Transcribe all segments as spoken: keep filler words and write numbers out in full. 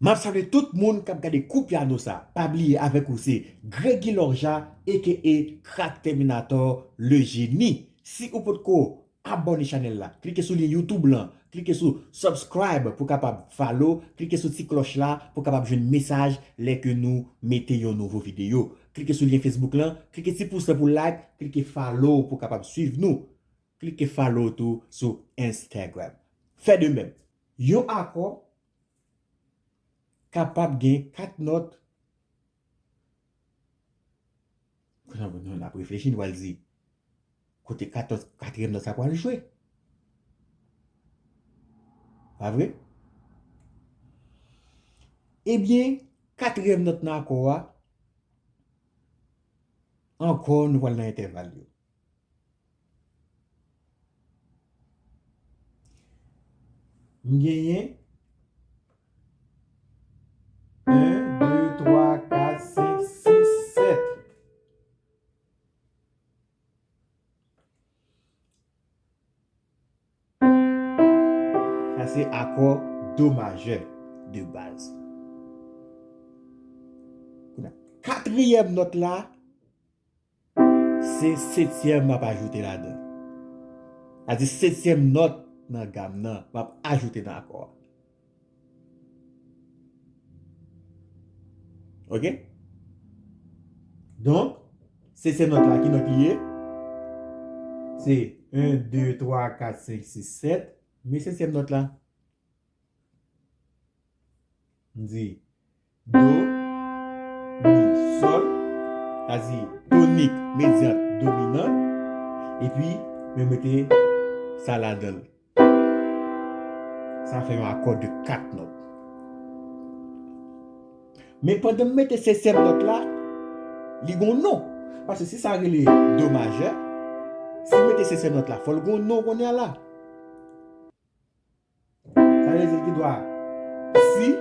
M ap salye tout moun k ap gade kou pyano sa. Pa bliye avèk ou se Gregy Lorja, A K A Crack Terminator, le génie. Si ou potko abòne chanèl la, klike sou lyen YouTube lan, klike sou subscribe pou kapab follow, klike sou ti klòch la pou kapab jwenn mesaj lè ke nou mete yon nouvo videyo. Klike sou lyen Facebook lan, klike ti pous la pou like, klike follow pou kapab swiv nou. Klike follow tou sou Instagram. Fè de menm. Yon akò kapab gen kat nòt. Kounye a, nou ap reflechi, nou pral di, kote katòz, katriyèm nòt sa pral jwe? Pa vre? Ebyen, katriyèm nòt nan akò a, ankò, nou pral nan entèval yo. M genyen en, de, twa, kat, senk, sis, sèt. Sa se akò do majè de baz. Kounye a, katriyèm nòt la, se setyèm m ap ajoute ladan. Sa di setyèm nòt nan gam nan, m ap ajoute nan akò a. Oke? Donk, setyèm nòt la, ki nòt li ye? Se en, de, twa, kat, senk, sis, sèt. Men setyèm nòt la. M di do, mi, sòl. Sa di tonik, medyant, dominan. Epi, mwen mete sa ladan l. Sa fè yon akò de kat nòt. Men pandan m mete setyèm nòt la, li gon non. Paske si sa rele do majè, si m mete setyèm nòt la, fò l gon non kounye a la. Sa vle di li gen dwa si,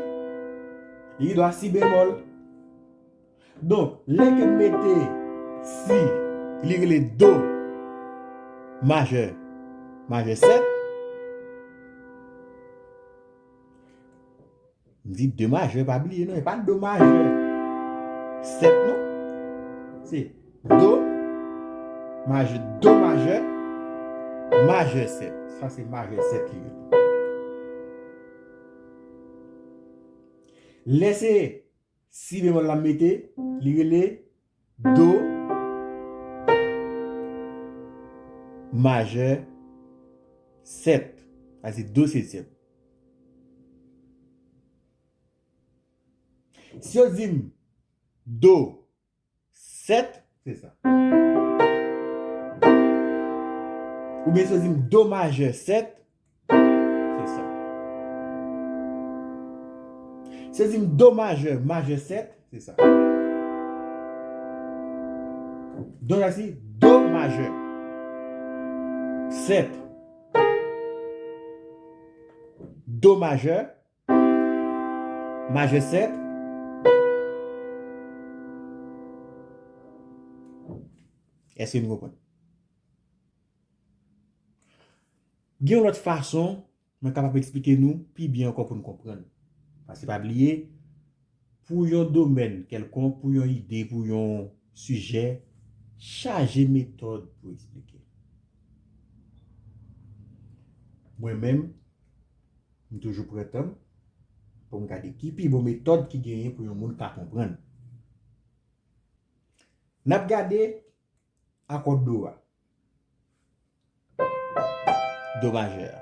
li gen dwa si bemòl. Donk, lè ke m mete si, li rele do majè, majè sèt. M di do majè, pa bliye non, e pa do majè sèt non. Se do majè, do majè, majè sèt. Sa se majè sèt li rele. Lè se si bemòl la m mete, li rele do majè sèt. Sa se do setyèm. Si yo di m do sèt, se sa. Oubyen si yo di m do majè sèt, se sa. Si yo di m do majè, majè sèt, se sa. Donk, la si do majè sèt, do majè, majè sèt. Èske nou konprann? Gen yon lòt fason mwen kapab eksplike nou pi byen ankò pou n konprann. Paske pa bliye, pou yon domèn kèlkonk, pou yon ide, pou yon sijè, chaje metòd pou eksplike. Mwen menm, m toujou pran tan m pou m gade ki pi bon metòd ki genyen pou yon moun ka konprann. N ap gade akò do a. Do majè a.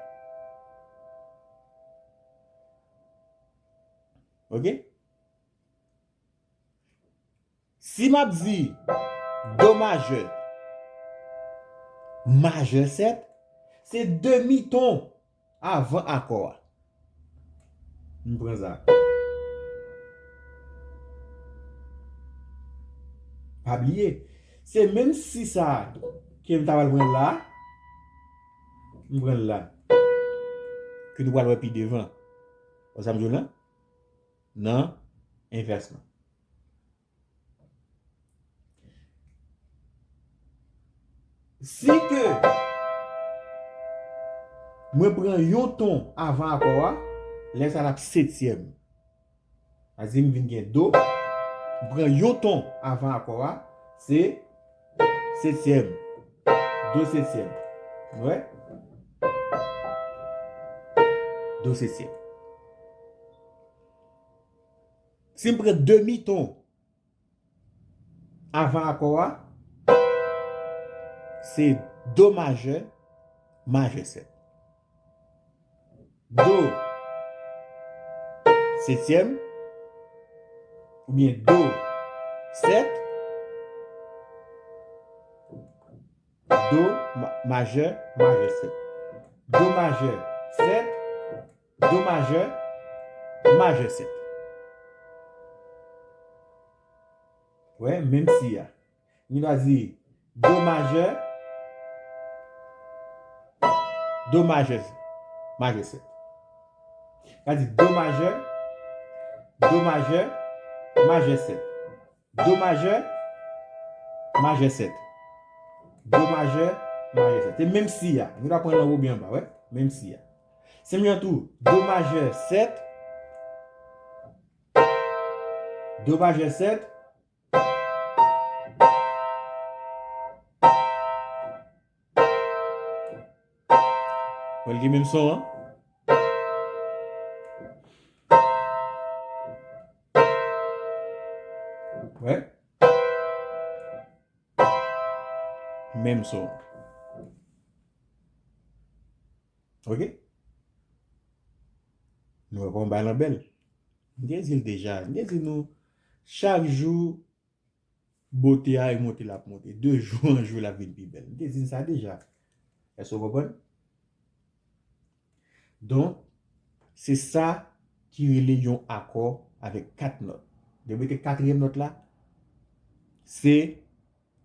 Oke? Si m ap di do majè, majè sèt, se demi ton avan akò a. M pran sa. Pa bliye, se menm si sa ke m ta pral pran la, m pran la. Ke nou pral wè pi devan. Wè sa m di w la? Nan envès lan. Si ke mwen pran yon ton avan akò a, lè sa l ap setyèm. Sa di m vin gen do. M pran yon ton avan akò a, se setyèm. Do setyèm. Nou wè? Do setyèm. Si m pran demi ton avan akò a, se do majè, majè sèt. Do setyèm, oubyen do sèt, do ma-, majè, majè sèt. Do majè sèt, do majè, majè sèt. Wè, menm si a. Ni dwa di do majè, do majè, majè sèt. Sa di do majè, do majè, majè sèt. Do majè, majè sèt. Do majè, majè sèt. Se menm si a. Nou ta pran anwo byen anba, wè. Menm si a. Se menm jan tou, do majè sèt. Do majè sèt. Wè, li gen menm son an. Wè. Menm son. Ok? Nou wè kòman bagay lan bèl. M te di l deja. M te di nou, chak jou, bote a e monte l ap monte. De jou an jou, l ap vin pi bèl. M te di n sa deja. Èske w konprann? Donk, se sa ki rele yon akò avèk kat nòt. Depi w mete katriyèm nòt la, se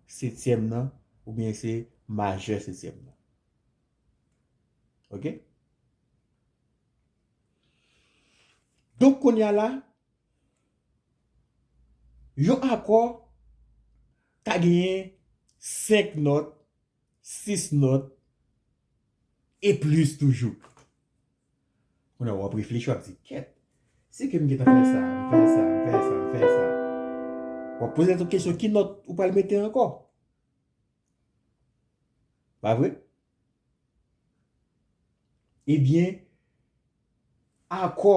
setyèm nan, oubyen se majè setyèm nan. Ok? Donk, kounye a la, yon akò ka genyen senk nòt, sis nòt, e plis toujou. Kounye a, w ap reflechi, w ap di, kèt, si ke m gentan fè sa, m fè sa, m fè sa, m fè sa. W ap poze tèt ou kesyon, ki nòt ou pral mete ankò? Pa vre? Ebyen, akò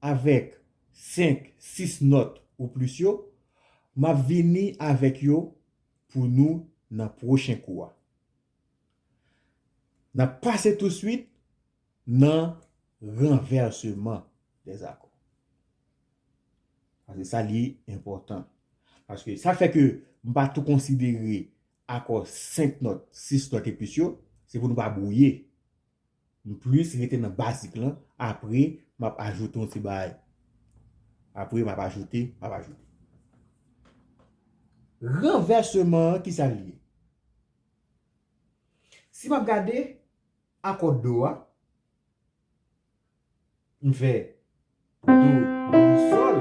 avèk senk, sis nòt ou plis yo, m ap vini avèk yo pou nou nan pwochen kou a. N ap pase touswit nan ranvèseman dèzakò. Paske sa li enpòtan. Paske sa fè ke m pa tou konsidere akò senk nòt, sis nòt e plis yo, se pou nou pa bwouye. M plis rete nan bazik lan, apre m ap ajoute yon ti bagay. Apre m ap ajoute, m ap ajoute. Ranvèseman an, ki sa l ye? Si m ap gade akò do a, m fè do, mi, sòl,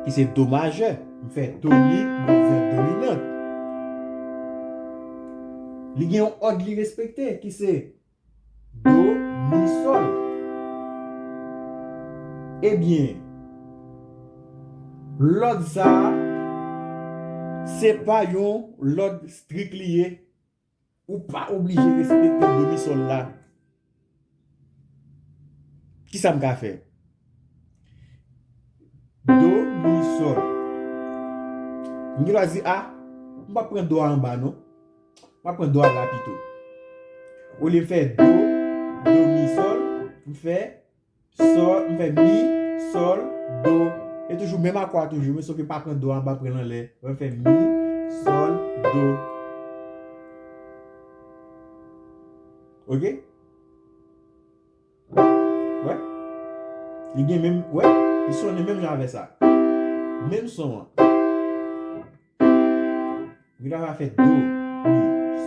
ki se do majè. M fè tonik, m fè dominant. Li gen yon òd li respekte, ki se do, mi, sòl. Ebyen, lòd sa a, se pa yon lòd strik li ye. Ou pa oblije respekte do, mi, sòl la. Ki sa m ka fè? Do, mi, sòl. M gen dwa di, a, m p ap pran do a anba non. M ap pran do a la pito. Olye m fè do, do, mi, sòl, m fè sòl, m fè mi, sòl, do. E toujou menm akò a toujou, men sof ke m pa pran do a anba, pran l anlè. M fè mi, sòl, do. Ok? Wè? Li gen menm, wè? Li sonnen menm jan avè sa. Menm son an. Mwen ta va fè do, mi,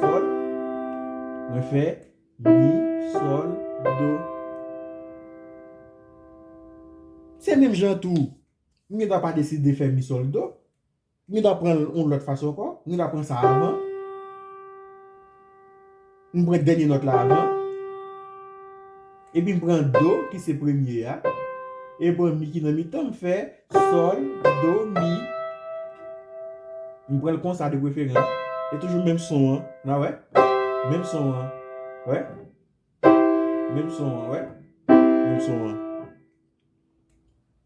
sòl. Mwen fè mi, sòl, do. Se menm jan tou. Mwen ta pa deside fè mi, sòl, do. Mwen ta pran l yon lòt fason ankò. Mwen ta pran sa avan. M pran dènye nòt la avan. Epi m pran do, ki se premye a. e pran mi ki nan mitan, m fè sòl, do, mi. M pran l konsa de preferans. E toujou menm son an. N a wè? Menm son an. Wè? Menm son an, wè? Menm son an.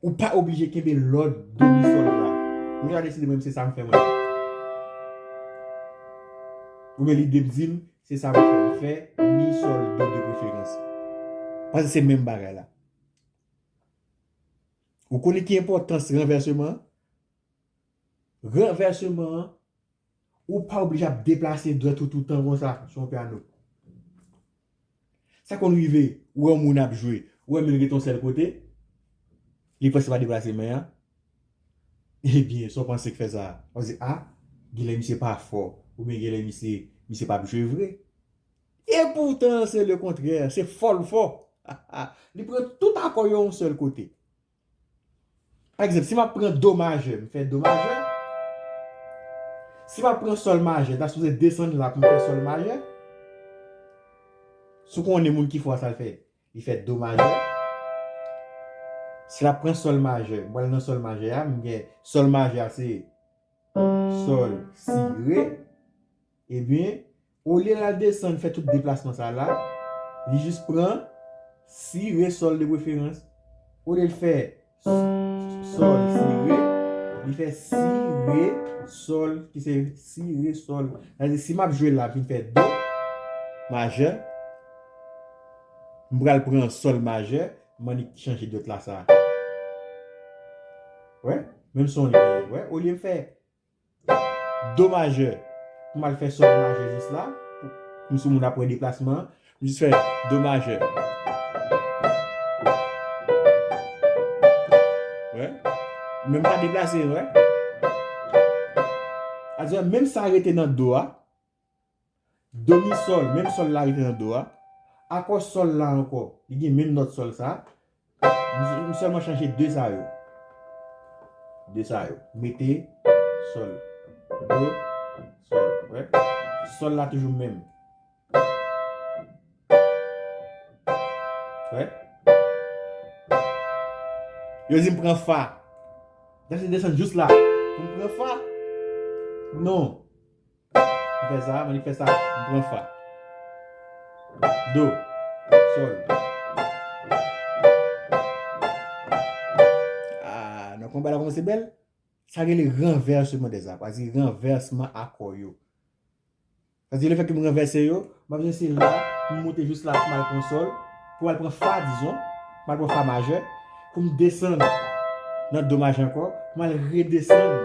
Ou pa oblije kenbe lòd do mi sòl la. Mwen ka deside mwen se sa m fè mwen. Oubyen lide m di m se sa m fè. M fè mi sòl do de preferans. Paske se menm bagay la. Ou konnen ki enpòtans ranvèseman an? Ranvèseman an, ou pa oblije ap deplase dwèt ou toutan konsa sou yon pyano. Sa konn rive, ou wè yon moun ap jwe, ou wè men l ret yon sèl kote, li prèske pa deplase men an. Ebyen, sa w panse k fè sa? W ap di, a, genlè misye pa fò, oubyen genlè misye, misye p ap jwe vre. Epoutan, se lekontrè, se fò l fò. Li pran tout akò yo yon sèl kote. Pa egzanp, si m ap pran do majè, m fè do majè. Si m ap pran sòl majè, ta sipoze desann la pou m fè sòl majè. Si w konnen moun ki fò a, sa l fè, li fè do majè. Si l ap pran sòl majè, m pral nan sòl majè a, m gen sòl majè a se sòl, si, re. Ebyen, olye l al desann, fè tout deplasman sa la, li jis pran si, re, sòl de preferans. Olye l fè s-, sòl, si, re, li fè si, re, sòl, ki se si, re, sòl. Sa vle di, si m ap jwe la, m vin fè do majè, m pral pran sòl majè, m annik chanje dwèt la sa. Wè, menm son li genyen. Wè, olye m fè do majè pou m al fè sòl majè jis la. Kòmsi moun ap wè deplasman an. M jis fè do majè. Wè. Menm pa deplase, wè. Sa vle di, menm sa rete nan do a. Do mi sòl, menm sòl la rete nan do a. Akò sòl la ankò, li gen menm nòt sòl sa. M, m sèlman chanje de sa yo. De sa yo. Mete sòl. Do, sòl. Wè. Sòl la toujou menm. Wè. Yo di m pran fa. Desann, desann jis la. Pou m pran fa? Non. M fè sa, m annik fè sa, m pran fa. Do, sòl. Ah, nan konba la kòmanse bèl. Sa rele ranvèseman dè akò, sa vle di ranvèsman akò yo. Sa vle di lefètke m ranvèse yo, m ap jwenn se la, pou m monte jis la, pou m al pran sòl, pou m al pran fa, dizon, pou m al pran fa majè, pou m desann nan do majè ankò, pou m al redesann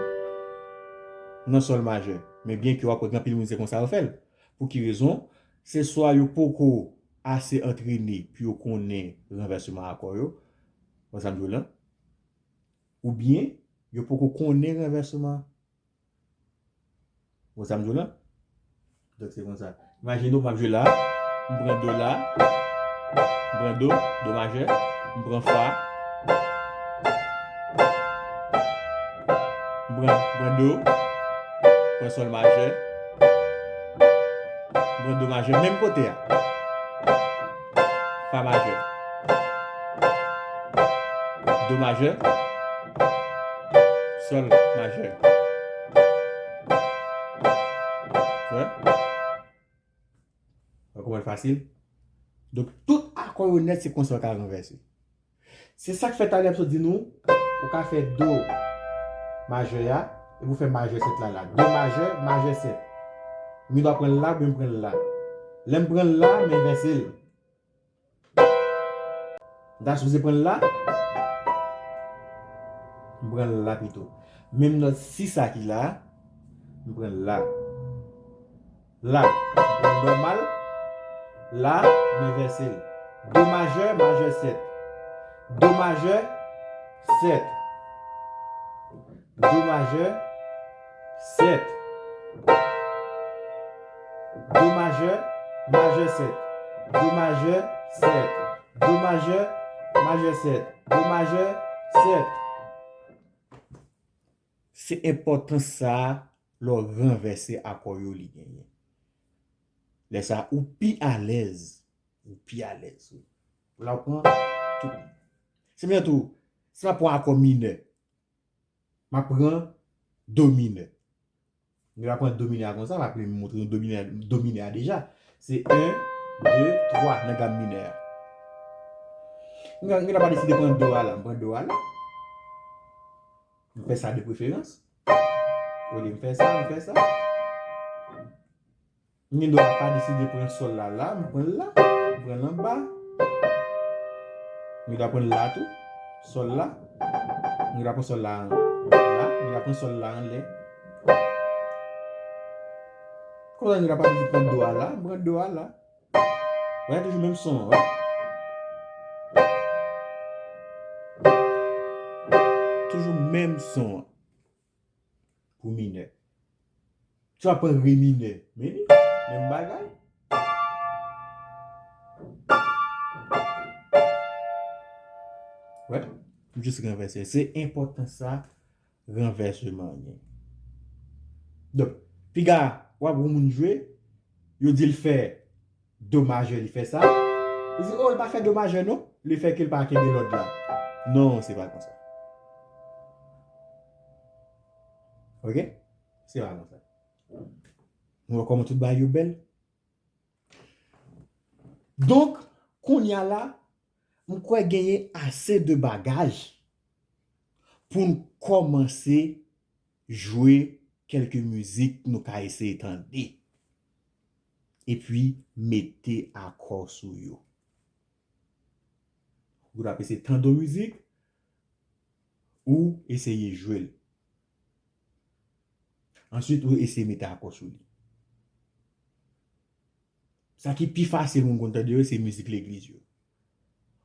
nan sòl majè. Men byenke w ap wè gen anpil moun se konsa yo fè l. Pou ki rezon? Se swa yo poko ase antrene pou yo konnen ranvèseman akò yo, wè sa m di w lan, oubyen yo poko konnen ranvèseman. Wè sa m di w lan? Donk se konsa. Imajine w m ap jwe la, m pran do la, m pran do, do majè, m pran fa, m pran, m pran do, m pran sòl majè, m pran do majè, menm kote a. Fa majè. Do majè. Sòl majè. Wè? Wè kòman l fasil? Donk, tout akò yo nèt, se konsa yo ka ranvèse. Se sa k fè talè m sot di nou, ou ka fè do majè a, epi ou fè majè sèt la la. Do majè, majè sèt. M gen dwa pran l la, oubyen m pran l la. Lè m pran l la, m envèse l. M ta sipoze pran l la. M pran l la pito. Menm nòt si sa ki la, m pran l la. La, m pran l nòmal. La, m envèse l. Do majè, majè sèt. Do majè, sèt. Do majè, sèt. Do majè, majè sèt. Do majè, sèt. Do majè, majè sèt. Do majè, sèt. Se enpòtans sa a lè w ranvèse akò yo li genyen. Lè sa a, ou pi alèz. Ou pi alèz, wi. Ou la w pran tout. Se menm jan tou, Si m ap pran akò minè, m ap pran do minè. M gentan pran do minè a konsa, m ap montre nou do minè, do minè a deja. Se en, de, twa nan gam minè a. M gentan, m gentan pa deside pran do a la, m pran do a la. M fè sa de preferans. Olye m fè sa, m fè sa. M gen dwa pa deside pran sòl la la, m pran l la, m pran l anba. M gen dwa pran l la tou, sòl la. M gen dwa pran sòl la an la, m gen dwa pran sòl la anlè. Konsa m gen dwa pa deside pran do a la, m pran do a la. Wè, toujou menm son an, wè. Toujou menm son an. Pou minè. Si w ap pran re minè, men li, menm bagay. Wè, m jis ranvèse. Se enpòtans sa ranvèseman an gen. Donk, piga, w ap wè yon moun jwe, yo di l fè do majè, li fè sa. Li di, oh, li pa fè do majè, non. Li fè ke l pa kenbe lòd la. Non, se pa konsa. Ok? Se pa konsa. Nou wè kòman tout bagay yo bèl? Donk, kounye a la, m kwè genyen ase de bagaj pou n kòmanse jwe kèlke mizik nou ka eseye tande. Epi mete akò sou yo. Ou ap eseye tande yon mizik, ou eseye jwe l. Answit, ou eseye mete akò sou li. Sa ki pi fasil moun konn tande yo, se mizik legliz yo.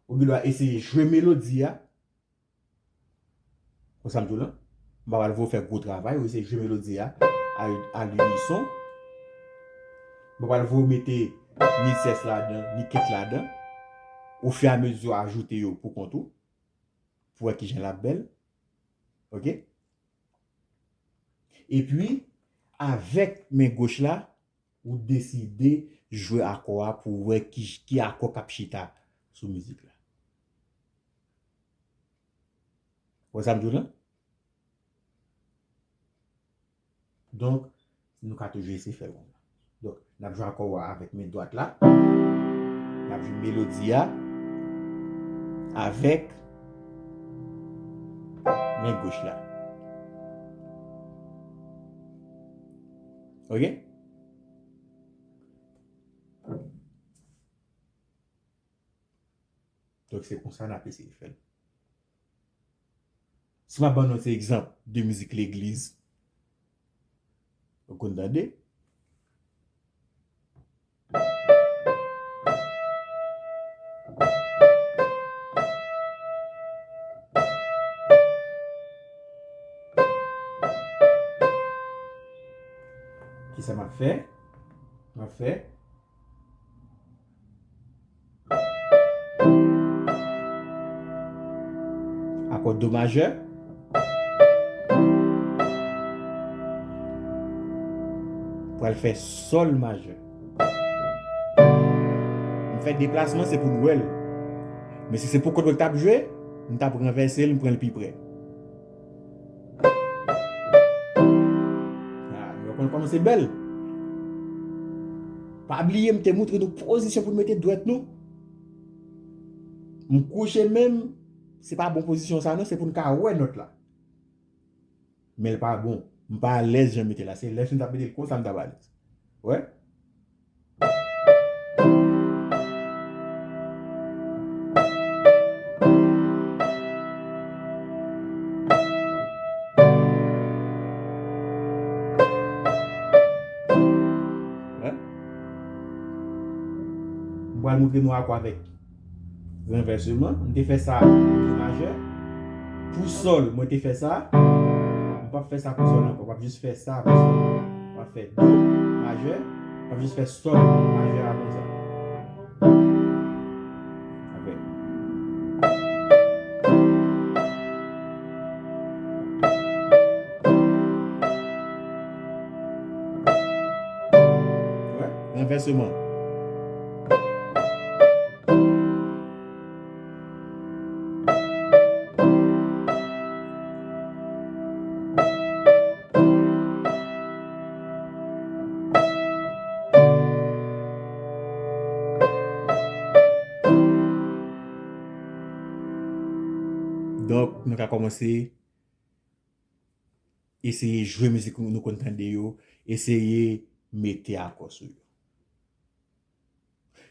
Ou gen dwa eseye jwe melodi a, konsa m di w lan, m pa pral voye w fè gwo travay, ou eseye jwe melodi a, a, a linison. M pa pral voye w mete ni dyès ladan, ni kent ladan. Ofiramezi w ajoute yo pou kont ou, pou wè kijan l ap bèl. Ok? Epi, avèk men goch la, ou deside jwe akò a pou wè ki, ki akò k ap chita sou mizik la. Wè sa m di w lan? Donk, nou ka toujou eseye fè l konsa. Donk, n ap jwe akò a avèk men dwat la. N ap jwe melodi a avèk men goch la. Ok? Donk, se konsa n ap eseye fè l. Si m ap ban nou ti egzanp de mizik legliz, ou konn tande. Kisa m ap fè? M ap fè akò do majè. Pral fè sòl majè. M fè deplasman, se pou n wè l. Men si se pou kont mwen k t ap jwe, m t ap ranvèse l, m pran l pi pre. Ah, nou konn kòman se bèl. Pa bliye, m te montre nou pozisyon pou n mete dwèt nou. M kouche men m, se pa bon pozisyon sa non, se pou n ka wè nòt la. Men l pa bon. M pa alèz jan m mete la. Se lè si m t ap mete l konsa m t ap alèz. Wè? Wè? M pral montre nou akò avèk ranvèseman. M te fè sa pou do majè. Pou sòl, mwen te fè sa. M p ap fè sa pou sòl ankò. M ap jis fè sa pou sòl. M ap fè do majè. M ap jis fè sòl majè a konsa. Avèk. Wè, ranvèseman. Wè? Donk, nou ka kòmanse eseye jwe mizik nou konn tande yo, eseye mete akò sou yo.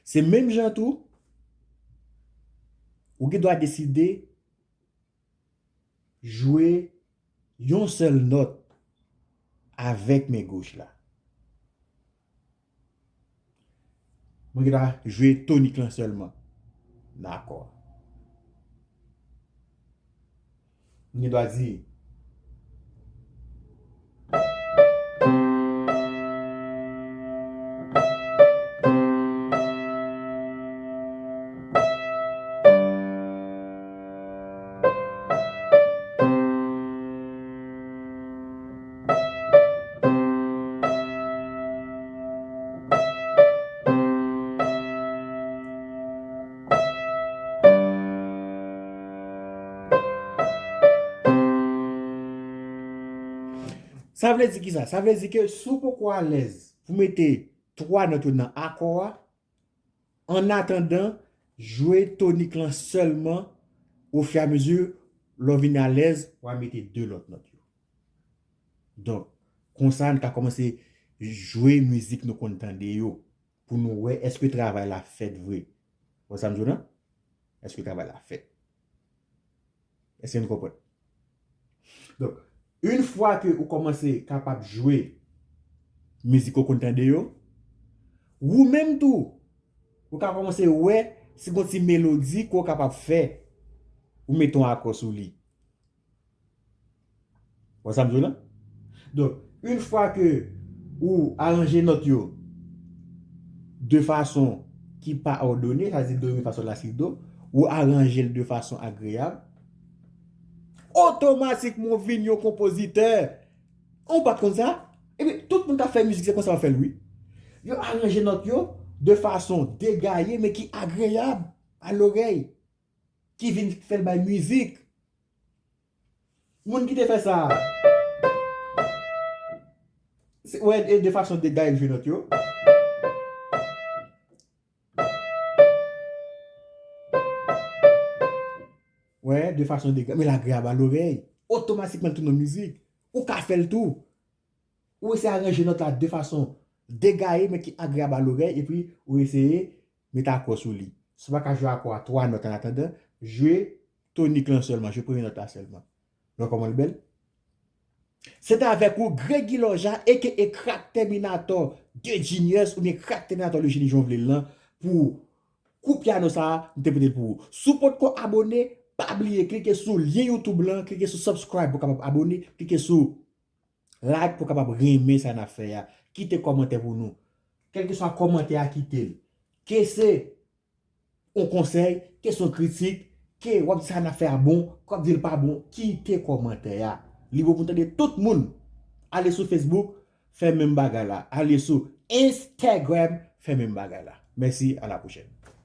Se menm jan tou, ou gen dwa deside jwe yon sèl nòt avèk men goch la. Mwen gen dwa jwe tonik lan sèlman. Dakò. Mwen gen dwa di. Sa vle di kisa? Sa vle di ke si w poko alèz pou mete twa nòt yo nan akò a, an atandan, jwe tonik lan sèlman, ofiramezi lè w vin alèz, w a mete de lòt nòt yo. Donk, konsa, n ka kòmanse jwe mizik nou konn tande yo, pou nou wè èske travay la fèt vre. Wè sa m di w lan? Èske travay la fèt? Èske n konprann? Donk, yon fwa ke ou kòmanse kapab jwe mizik ou konn tande yo, ou menm tou, ou ka kòmanse wè si gon ti melodi ke w kapab fè, ou mete yon akò sou li. Wè sa m di w lan? Donk, yon fwa ke ou aranje nòt yo de fason ki pa òdone, sa di do, re, mi, fa, sòl, la, si, do, ou aranje l de fason agreyab, otomatikman w vin yon konpozitè. Ou pa t konn sa? Epi, tout moun k ap fè mizik, se konsa yo fè l, wi. Yo aranje nòt yo de fason degaye, men ki agreyab a lorèy, ki vin fè l bay mizik. Moun ki te fè sa, se, wè, e de fason degaye l jwe nòt yo. Wè, de fason degaye, men l agreyab a lorèy. Otomatikman, l tounen yon mizik. Ou ka fè l tou. Ou eseye aranje nòt la de fason degaye, men ki agreyab a lorèy, epi ou eseye mete akò sou li. Si w pa ka jwe akò a twa nòt an atandan, jwe tonik lan sèlman, jwe premye nòt la sèlman. Nou wè kòman l bèl? Se t avèk ou, Gregy Lorja, aka Crack Terminator, The Genius, oubyen Crack Terminator, le génie jan w vle l lan, pou kou pyano sa a, m te pote l pou ou. Si w potko abone, pa bliye klike sou lyen YouTube lan, klike sou subscribe pou w kapab abone, klike sou like pou w kapab renmen sa n ap fè a. Kite kòmantè pou nou. Kèlkeswa kòmantè a, kite l. Ke se yon konsèy, ke se yon kritik, ke w ap di sa n ap fè a bon, ke w ap di l pa bon, kite kòmantè a. Li bon pou n tande tout moun. Ale sou Facebook, fè menm bagay la. Ale sou Instagram, fè menm bagay la. Mèsi, a la pwochèn.